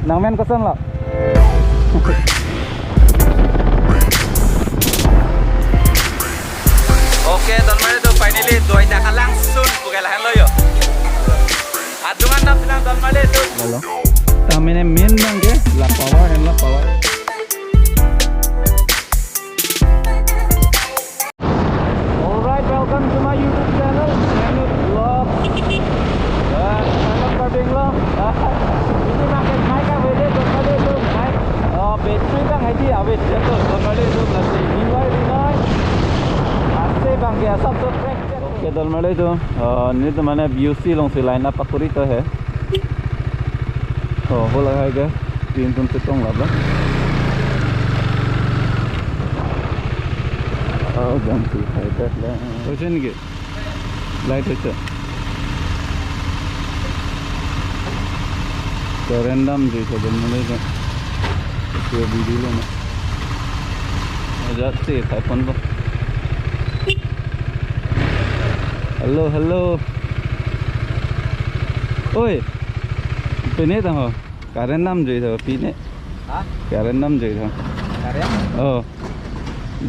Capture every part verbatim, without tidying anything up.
Nangmen koson lo? Okay, Donmari atum, finally doi ta kalangsun pu ke lahenlo yo. Adung an damsilang Donmari atum. Hello. Tamene main abang ke la power, hem la power. Alright, welcome to my YouTube channel, Daniel Vlog. Ah, Daniel Karbi Anglong. Ah, ini pakai mic apa aja, Donmari atum, mic. Oh, battery abang aja, awet aja tuh, Donmari atum, lasi ini wai ini. Ase abang ke asap tuh track. Okay, Donmari atum, ah, nelitum mane B U C alongsi line up pakuri to he. Oh, hola hai ga, tin tun chetong lap la. Oh, jam si hai dat la. Hoise niki? Light hoise. Current damjui tho Donmari atum. Itu video lo na. Ajat si hai pon lo. Hello, hello. Oi. Pine tang ho. Current damjui tho pine. Ha? Current damjui tho. Current? Oh.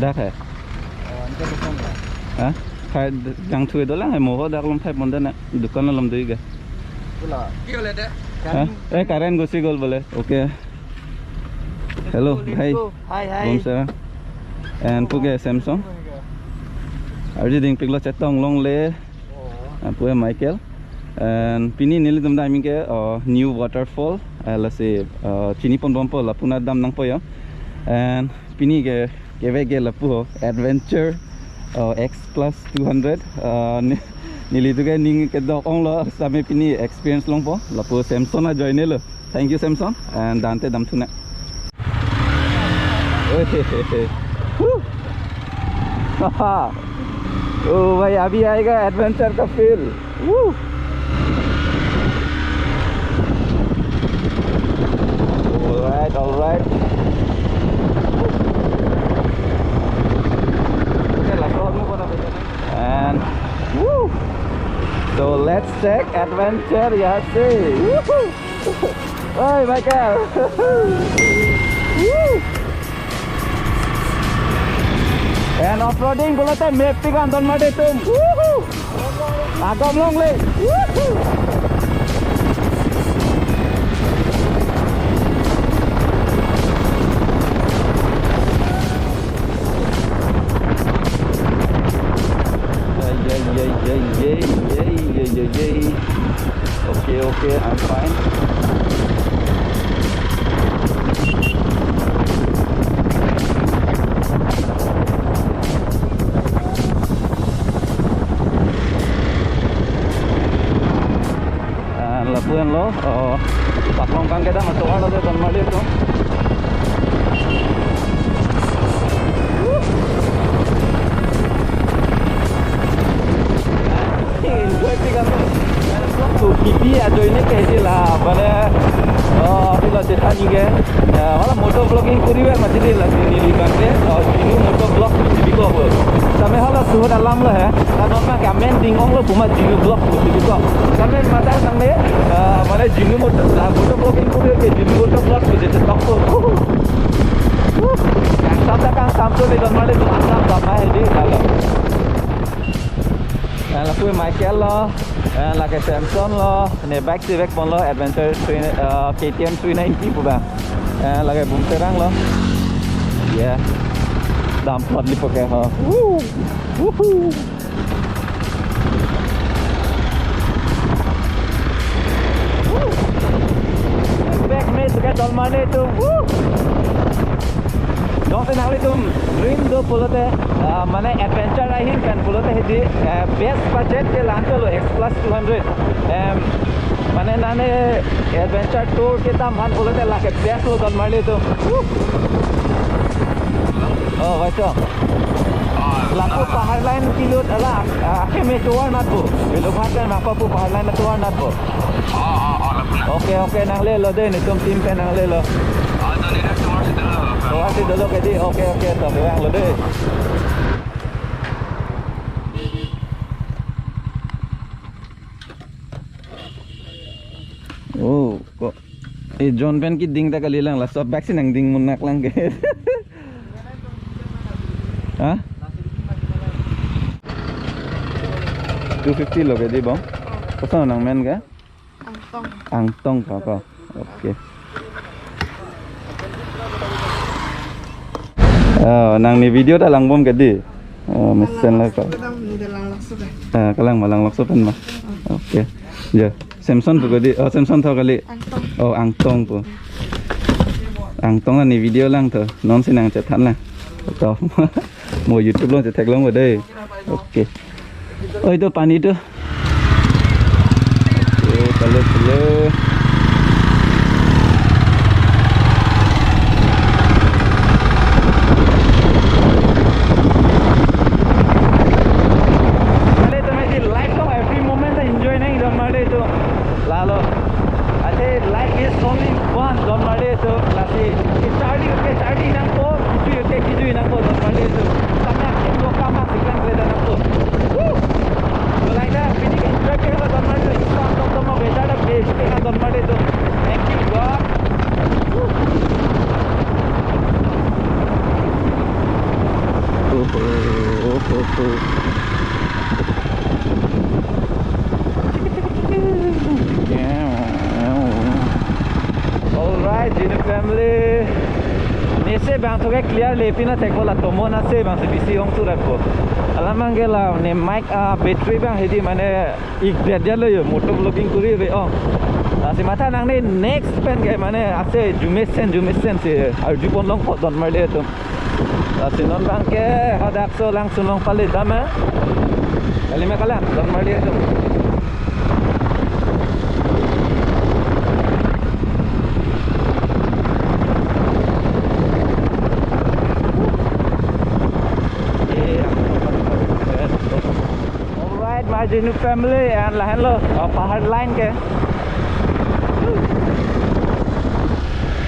Dak hai. Oh, anke dukon ya? Ha? Khai jangthu dolang hai, mo ho dak lom thai pon dana. Dukan lom dui ga. Pula. Ki hole de? Ha? Eh, current gusi gol bole. Okay. Hello, hai. Hi, hi. Bom sir. And pu ke Samson. Arji dingpik lo, chetong longle. Oh. Ah, pu ke Michael. And pini nelitum dam ke, uh, new waterfall. Ah, lasi, uh, chini pon bompo, lapu na dam nangpo yo. And pini ke kevek ke lapu ho, Adventure, uh, X Plus two hundred. Uh, ne-, nelitum ke ning kedok onglo, same pini experience longpo. Lapu Samson ajoine lo. Thank you, Samson. And dante damthu nang. Woo! ओ भाई, अभी आएगा adventure का feel. Woo! All right, all right. Okay, last one mo pala. And woo! So let's check adventure yahan se. Woohoo! Oi, Michael. Woo! And off-roading pulote mepik an Donmari atum. Woohoo! Agom longle. Woohoo! Yay, yay, yay. Okay, okay, I'm fine. Ah, lapu henlo, oh, paklong kang kedam atovar lo de Donmari atum. Enjoy pik an lo. To kipi ajoine ke hedi la, mane, oh, pilo chethan ke, eh, hala moto vlogging koriver mati di la, sini di bangke, oh, Jinu moto vlog di ko ho. Tame hala suhut alam lo he. Kanon ma kamen ding onglo puma Jinu vlog di ko. Tame mata tang le, eh, mane Jinu moto, ah, moto vlogging koriver ke Jinu moto vlog di chetok ko. Woohoo. Kangsam ta kangsam to le Donmari atum, asam dam ma hedi la lo. Eh, lapu Michael lo, eh, lake Samson lo, ne bike si vek ponlo, Adventure three, eh, K T M three ninety pu ba. Eh, lake Bumterang lo. Yeah. Dam plot lipo ke ho. Woo! Woohoo! Woo! Back me to get all money to. Woo! Jongsi nanglitum dream do pulote, ah, mane adventure ahin pen pulote hedi, eh, best budget ke la-an to lo, X Plus two hundred. Em, mane nane adventure tour kedam aphan pulote lake best lo Donmari atum. Woo! Oh, bhai sahab. Lapu Pahar Line kelut ala, ah, keme tovar natpo. Belok hat kan apa pu Pahar Line tovar natpo. Oh, oh, oh, lapu na. Okay, okay, nanglelo de, netum team pen nanglelo. Oh, to neli tovar si dolo. Tovar si dolo ke di, okay, okay, to, vanglo de. Oh, kok. Eh, John pen keding ta kalilang, laso bag si nangding munak lang ke. Ha? Two fifty lo ke di bang? Koson nangmen ke? Angtong. Angtong ka ko. Okay. Oh, nangli video ta langbom ke di? Oh, mesen la ko. Kedam ni dalang lakso ke. Ah, kalang ma, langlokso pen ma. Okay. Ya, Samson pu ko di. Oh, Samson tho kali. Angtong. Oh, Angtong pu. Angtong nangli video lang tho. Non si nangchethan lang. To. Mo YouTube along chetheklong ko dei. Okay. Oh, itu pani itu. Okay, salut, salut. Mane itu, mane itu, life along every moment ta enjoy nang, Don Marli itu. Lalo. Ase life is only one, Don Marli itu. Lasi, kecharli ke kecharli nangpo, kejui ke kejui nangpo, Don Marli itu. Sampai akhir lo kamak sikang kereta nangpo. Woo! Mulai dah, pini ke enjoy ke Don Marli itu. Isam tom tom weather dah best ke Don Marli itu. Thank you, God. Woo! Oh, oh, oh, oh, oh. Alright, Genu family. Ne se bang thoke clear le pina thekpo, la tomon ase bang si bisi ong surat po. Alam abang ke la ne mic, ah, battery bang hedi mane ik dia dia lo yo, moto vlogging kuri be ong. Lasi matha nangne next pen ke mane ase jumesen jumesen si arjupon longpo Don Marli atum. Lasi non bang ke hadak so langsun long pali dam eh. Kali me kalang Don Marli atum. Alright, my Genu family, and lahenlo, uh, Pahar Line ke.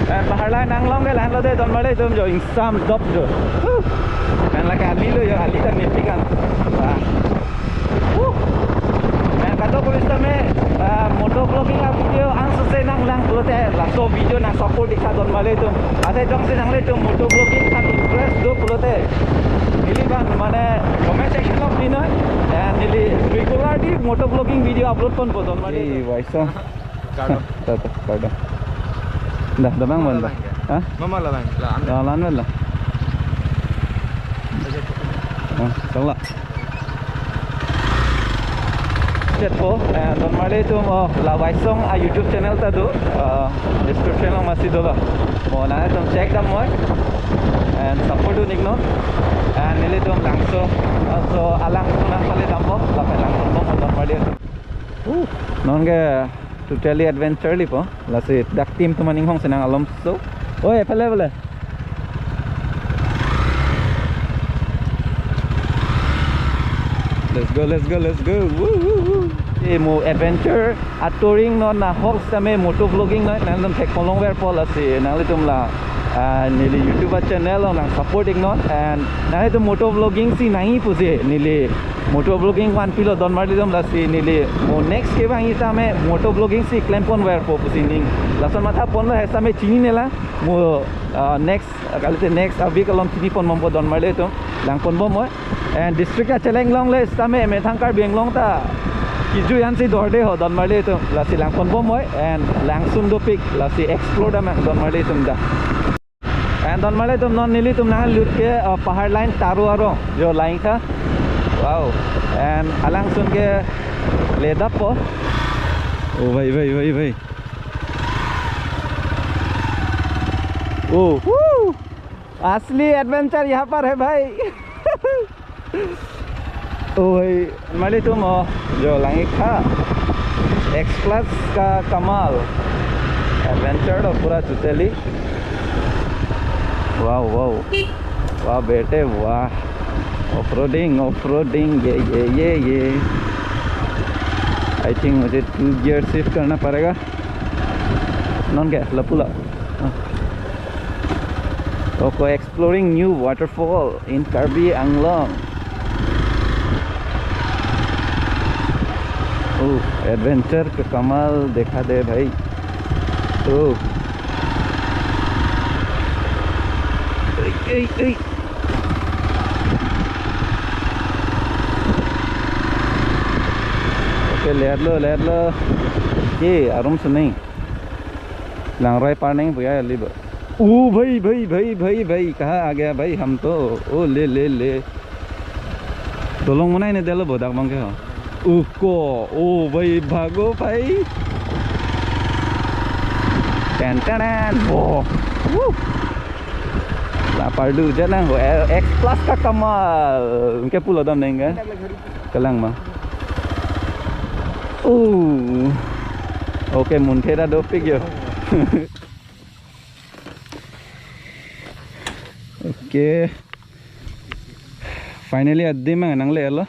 And Pahar Line nanglong ke lahenlo dei, Don Marli atum jo, ingsam dop jo. And lake ali lo jo, ali ta nepik an. Wah. Woo. And kadokave sitame, uh, moto vlogging a-video angse nanglang pulote, laso video nang support ik tha Don Marli atum. Ase jongsi nanglitum moto vlogging an interest do pulote, neli bang mane comment section along pinoi. And neli regularly moto vlogging video upload ponpo Don Marli atum. Hey, waiso. Kardom. Ta, ta, kardom. Dah, dah bang, bang, dah. Hah? Mama la bang. La, anu. La, la, anu la. Ah, salah. Chetpo, eh, Don Marli atum, oh, la Waisong a-YouTube channel ta do, eh, description along masi dolo. Mo nangtum check dam moi, and support dun iknon, and nelitum langso, eh, so alang sunang pale dampo, lapen langso bom Don Marli atum. Uh, non ke totally adventure lipo. Lasi dak team atum aning hong senang alom so. Oi, pale, pale. Let's go, let's go, let's go. Woo, woo, woo. Eh, mo adventure a-touring non ahok sitame moto vlogging non nangtum thek kolong verpo, lasi nanglitum la, ah, neli YouTube a-channel along nang support iknon, and nanglitum moto vlogging si nangji pusi neli moto vlogging vanpilo Don Marli atum, lasi neli mo next kevang sitame moto vlogging si klempon verpo pusi ning lason matha ponlo, he sitame chinine lang mo, ah, next, ah, kalite next a-week along chinipon bompo Don Marli atum, langpon bom moi. And district a-cheleng longle sitame methang Karbi Anglong ta kejui ansi dorde ho Don Marli atum, lasi langpon bom moi and langsun dopik, lasi explore dam nang Don Marli atum dah. And Don Marli atum non nelitum nanglut ke, uh, Pahar Line Taro arong jo lang tha. Wow. And alangsun ke ledappo. Oh, bhai, bhai, bhai, bhai. Oh, woo! असली एडवेंचर यहाँ पर है भाई। Oh, hey, Don Marli atum, oh, jo lang ik tha. X Plus ka Kamal. Adventure lo pura totally. Wow, wow. Wow, bete, wow. Off-roading, off-roading, ye, ye, ye, ye. I think मुझे to gear shift करना पड़ेगा। Non ke, lapu la. Ah. Oko exploring new waterfall in Karbi Anglong. Oh, adventure ka Kamal dekha de bhai. Oh. Ei, ei. Okay, letlo, letlo. Ke, arum sunai. Langrai parneng puya liba. ओ भाई, भाई, भाई, भाई, भाई, कहाँ आ गया भाई हम तो? ओ ले, ले, ले. Dolong monai ne delo bodak bang ke ho. Uko, ओ भाई, भागो भाई. Ten, ten, ten. Oh. Woo. Lapar du jana ho. X Plus ka kamal. Ke pulo dam neng ke? Kelang ma. Uh. Okay, munthe ta dopik yo. Okay. Finally, adim ang nanglelo.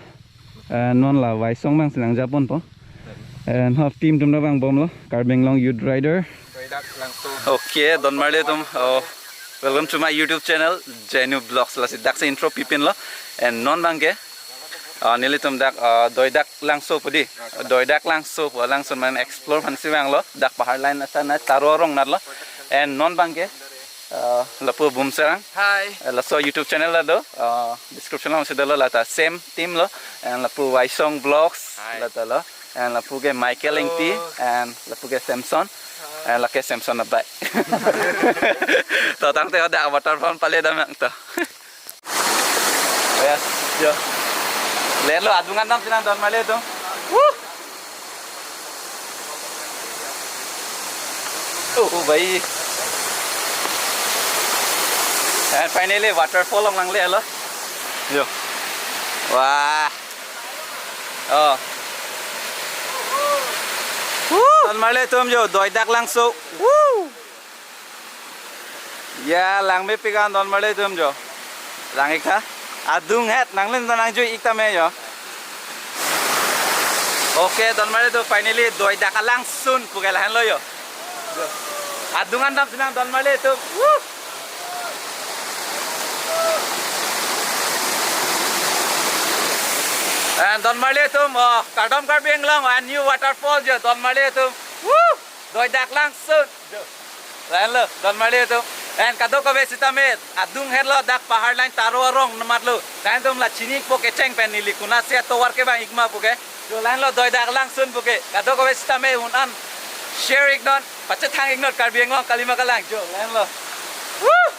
Eh, non la Waisong bang si nangjaponpo. Eh, non team atum ta vang bomlo, Karbi Anglong Youth Rider. Okay, don marli atum. Oh, welcome to my YouTube channel, Jenu Vlogs. Lasi dak si intro pipinlo. And non bang ke, ah, nelitum dak, ah, Doidak Langso pu di. Doidak Langso pu, Langso man explore aphan si vanglo. Dak pahar line asa na Taro arong natlo. And non bang ke, ah, lapu Bumserang. Hi. Eh, laso YouTube channel la do. Ah, description along si dolo, lata same team lo. And lapu Waisong Vlogs. Hi. Lata lo. And lapu ke Michael Ingti. Hello. And lapu ke Samson. Hi. And lake Samson abai. To tangte hoda waterfall pale dam nang to. Yes, yo. Letlo, adung an damsi nang don marli atum. Woo! Oh, oh, bhai. And finally, waterfall along langlelo. Yo. Wah. Oh. Woo! Don marli atum yo, Doidak Langso. Woo! Ya, langmepik an don marli atum yo. Lang ik tha. Adung het, nanglin ta nangjui ik tame yo. Okay, don marli atum, finally Doidak Langsun pu ke lahenlo yo. Adung an damsi nang don marli atum. Woo! And don marli atum, oh, kardom Karbi Anglong, and new waterfall yo, don marli atum. Woo! Doidak Langsun. Lahenlo, don marli atum. And kadokave sitame, adung hetlo dak pahar line Taro arong namatlo. Lahen atum la chini ikpo kecheng pen neli konatsi atovar ke bang ik ma pu ke. Yo lahenlo Doidak Langsun pu ke. Kadokave sitame un an share ik non, pachethang ik non Karbi Anglong kalima kalang. Yo lahenlo. Woo!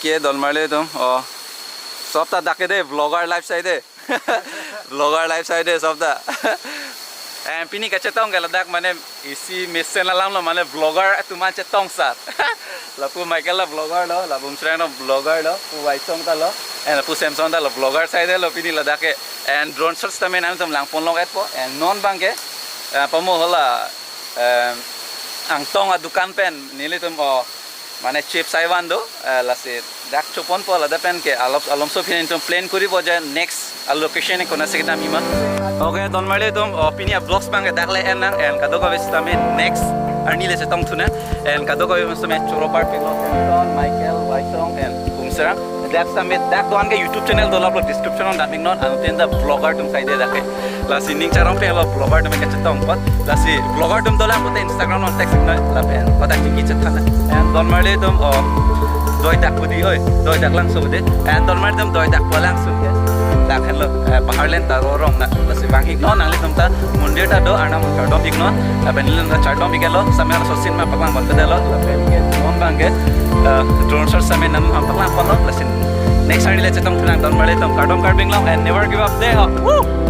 Okay, don marli atum. Oh. Sob ta dak ke de, vlogger life sai de. Vlogger life sai de, sob ta. And pini kachetong ke ladak mane isi mesen alam lo, mane vlogger atum an chetong sat. Lapu Michael la vlogger lo, lapu Umsrang lo vlogger lo, pu Waisong ta lo, and lapu Samson ta lo vlogger side lo pini ladak ke. And drone shot sitame nangtum langpon long et po, and non abang ke, eh, pamo hala, eh, Angtong adukan pen nelitum o mane chip saivan do, eh, lasi dak chopon po ladak pen ke alop alomso phin nelitum plan kuri po je next a location e konat si kedam ima. Okay, don marli atum, o pini a vlogs abang ke dak le en nang, and kadokave sitame next arni le chetong thu nang, and kadokave sitame choro parpik lo, Samson, Michael, Waisong, and Umsrang. Dak sitame dak do-an ke YouTube channel dolap lo, description along dam iknon, anuttin ta vlogger atum side dak ke. Lasi ning charong pen lo vlogger atum ke chetong pot. Lasi vlogger atum dolang pote Instagram along tag iknon lapen kodak chingki chethan. And don marli atum, o, Doidak pu di oi, Doidak Langso pu di. And don marli atum, Doidak pu Langso ke. Dak henlo, eh, Paharlen ta rorong na. Lasi vang iknon nanglitum ta mondir ta do, Arnam kardom iknon. Lapen nelitum ta chardom ik-et lo, sitame laso scene ma paklang pon te lo. Lapen ke non abang ke, eh, drone shot sitame nangpaklang pon lo. Lasi next arni le chetong thu nang, don marli atum, kardom Karbi Anglong and never give up de ho. Woo!